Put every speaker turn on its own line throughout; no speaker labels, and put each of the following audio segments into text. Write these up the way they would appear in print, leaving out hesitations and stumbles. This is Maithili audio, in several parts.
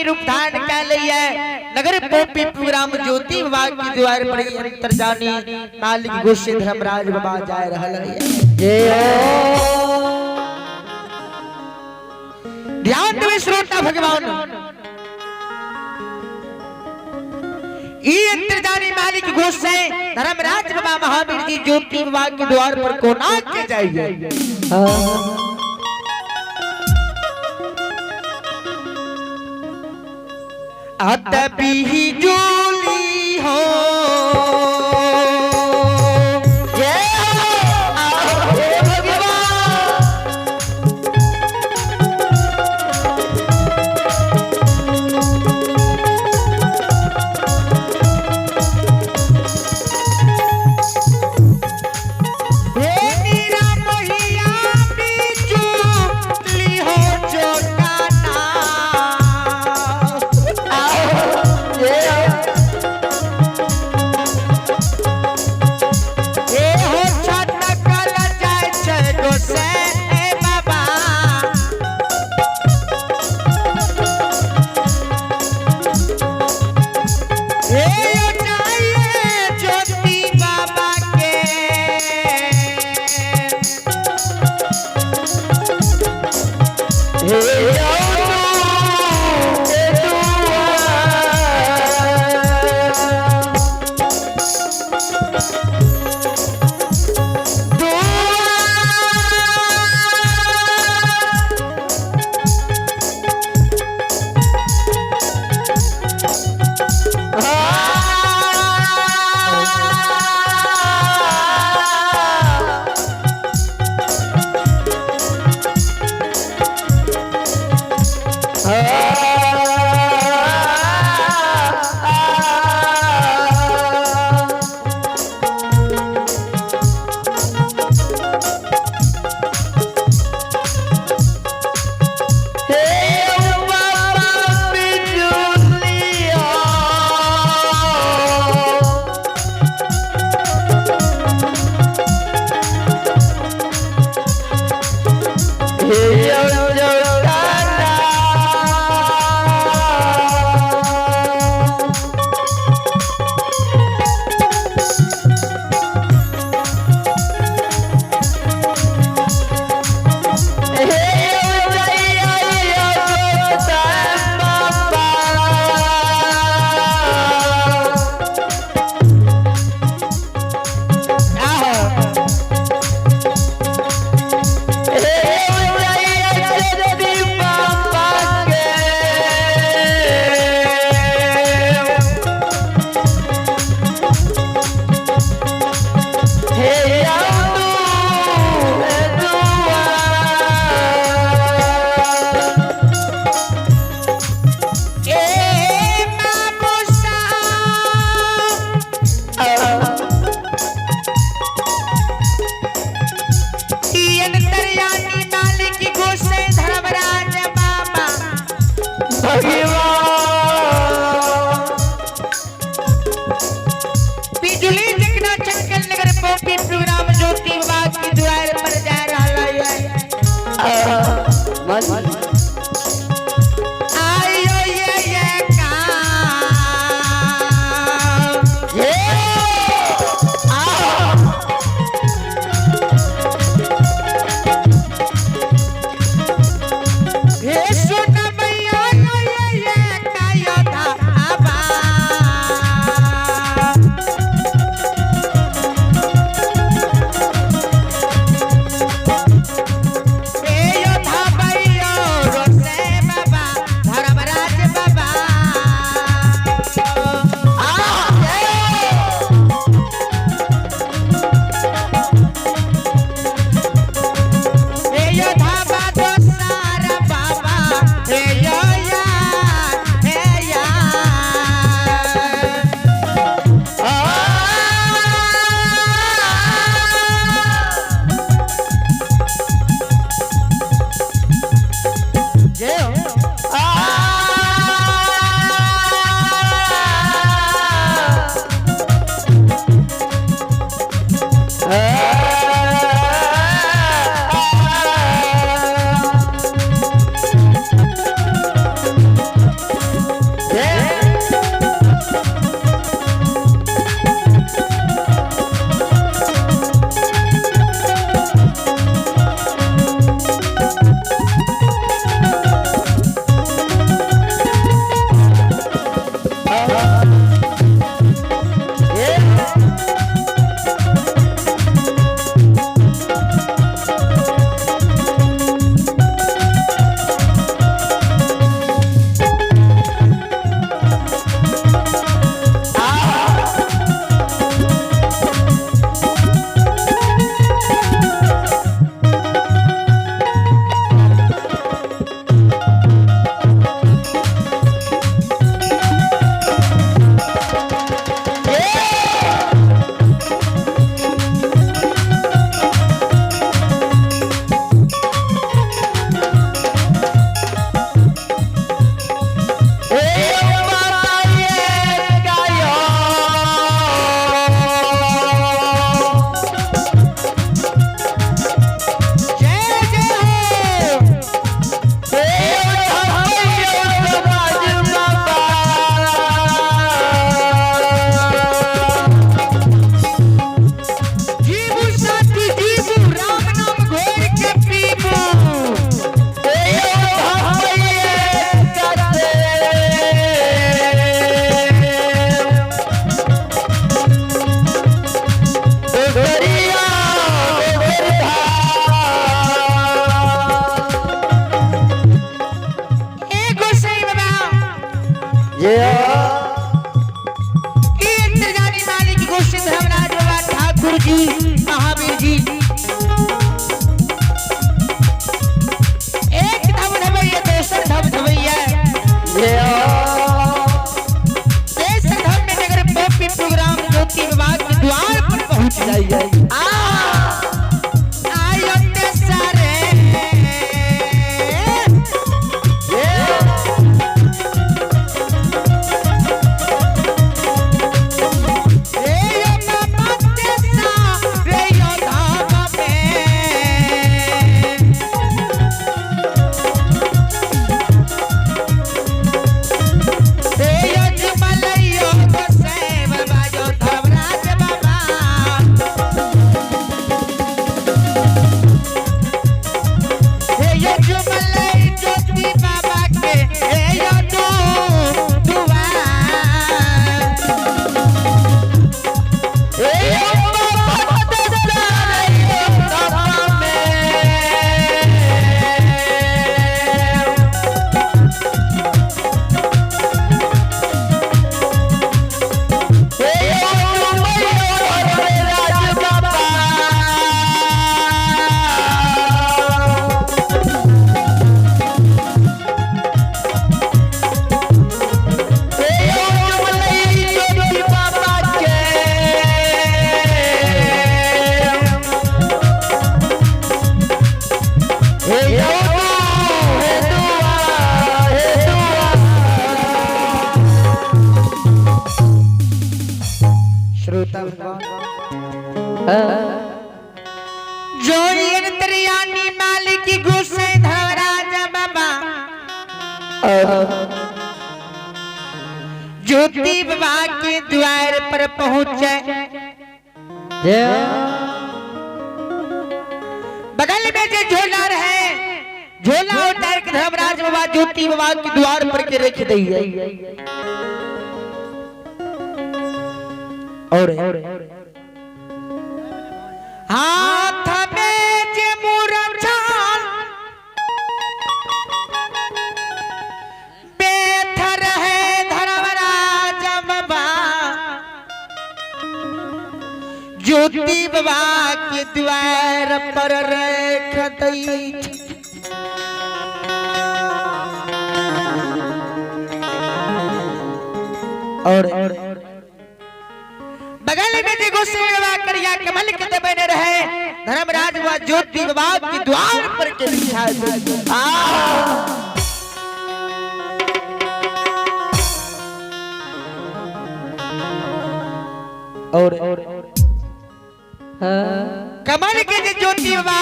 रूप धारण कै लिया नगर पोपी प्रोग्राम ज्योति बाबा की द्वार पर ही अंतर्जानी मालिक गोसे धर्मराज बाबा जाय रहल है।
जय हो।
ध्यान देवे श्रोता भगवान, ई अंतर्जानी मालिक गोसे धर्मराज बाबा महावीर जी ज्योति बाबा के द्वार पर कोना के जाइए। अत बिजली हो
जय हो हे भगवान।
हे मीरा मोहिया बिजली हो चोटाना।
जय हो।
ई अंतर्जानी मालिक गोस्वामी धर्मराज बाबा ठाकुर जी महावीर जी एक धम धमैया दोसर धम धमैया तेसर धम में नगर पोपी प्रोग्राम ज्योति विभाग के द्वार पर पहुंच जाइए। आ आयो सारे रे यो बाबा तेसा रे यो धाम में रे यो जुमलैयो गोसाई बाबा यो धर्मराज बाबा हे यो जुमलै ज्योति बाबा के हे यो दू दुआ हे यो बाबा तेसा रे यो धाम में। श्रोता भगवान जो अंतर्यामी मालिक गुस्से धराज बाबा ज्योति बाबा के द्वार पर पहुंचे। बगल में जो झोला रहे झोला उतार के धर्मराज बाबा ज्योति बाबा के द्वार पर के रख दी और हाथ में जे मुरझाल बेथर है धर्मराज बाबा ज्योति बाबा के द्वार पर रख दई। और बगल में जे गोस्वामी बाबा करिया कमल के दबने रहे धर्मराज व ज्योति बाबा के द्वार पर के बिछा दे। आ और कमल के जे ज्योति बाबा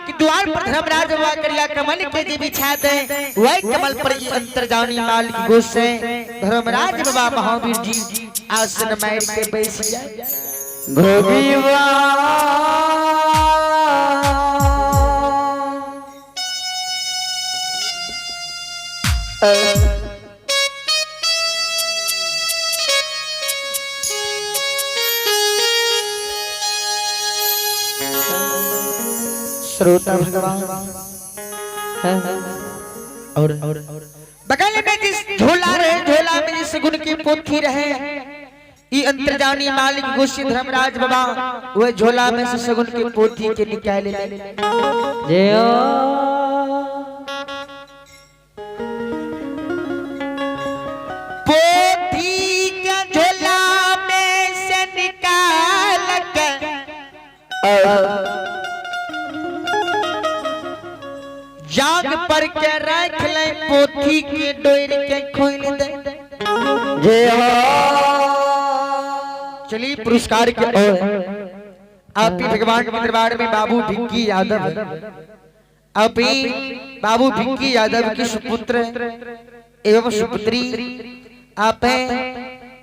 के द्वार पर धर्मराज बाबा करिया कमल के जे बिछा दे वही कमल पर ई अंतर्जानी मालिक गोसे धर्मराज बाबा महावीर जी आसन मार के बैठ जाए। श्रोता भगवान और बगल में जिस झोला रहे झोला में जिस गुण की पोथी रहे ई अंतर्जानी मालिक गोशी धर्मराज बाबा वह झोला में से सगुन की पोथी के निकाल ले। पोथी के झोला में से निकाल के जाग पर के रख ले पोथी के डोर के खोल दे। चलिए पुरस्कार के और आप ही भगवान के दरबार में बाबू भिक्की यादव आप ही बाबू भिक्की यादव की सुपुत्र एवं सुपुत्री आप हैं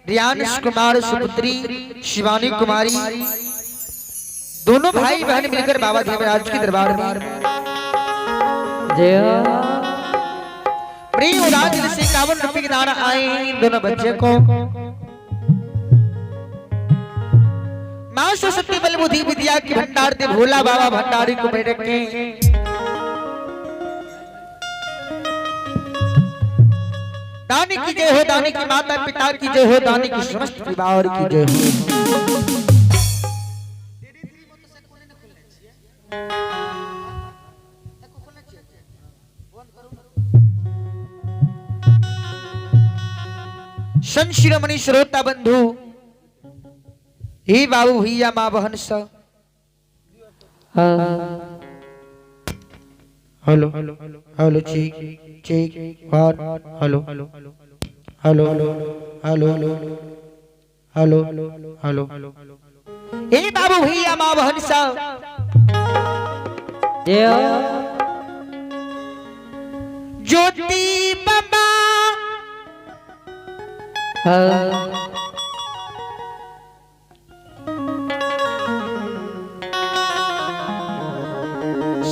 रियांश कुमार सुपुत्री शिवानी कुमारी दोनों भाई बहन मिलकर बाबा धर्मराज के दरबार में प्रिय राज से 51 रुपए के दान आए हैं इन दोनों बच्चे को। मां सरस्वती बल बुद्धि विद्या की भंडार दे भोला बाबा भंडारी को बैठ के दानी की जय हो, दानी की माता पिता की जय हो, दानी की समस्त परिवार की जय हो। संत शिरोमणि श्रोता बंधु, हे बाबू भैया माँ बहन सब, हेलो हेलो, ठीक ठीक, one, hello hello hello hello hello hello. हे बाबू भैया माँ बहन सब,
जय हो।
ज्योति बाबा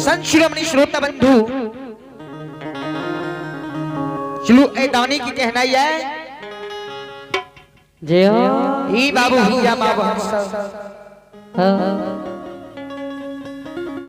संत शिरोमणि श्रोता बंधु, चलो ए दानी की कहना है।
जय हो।
ही बाबू भैया माँ बहन सब,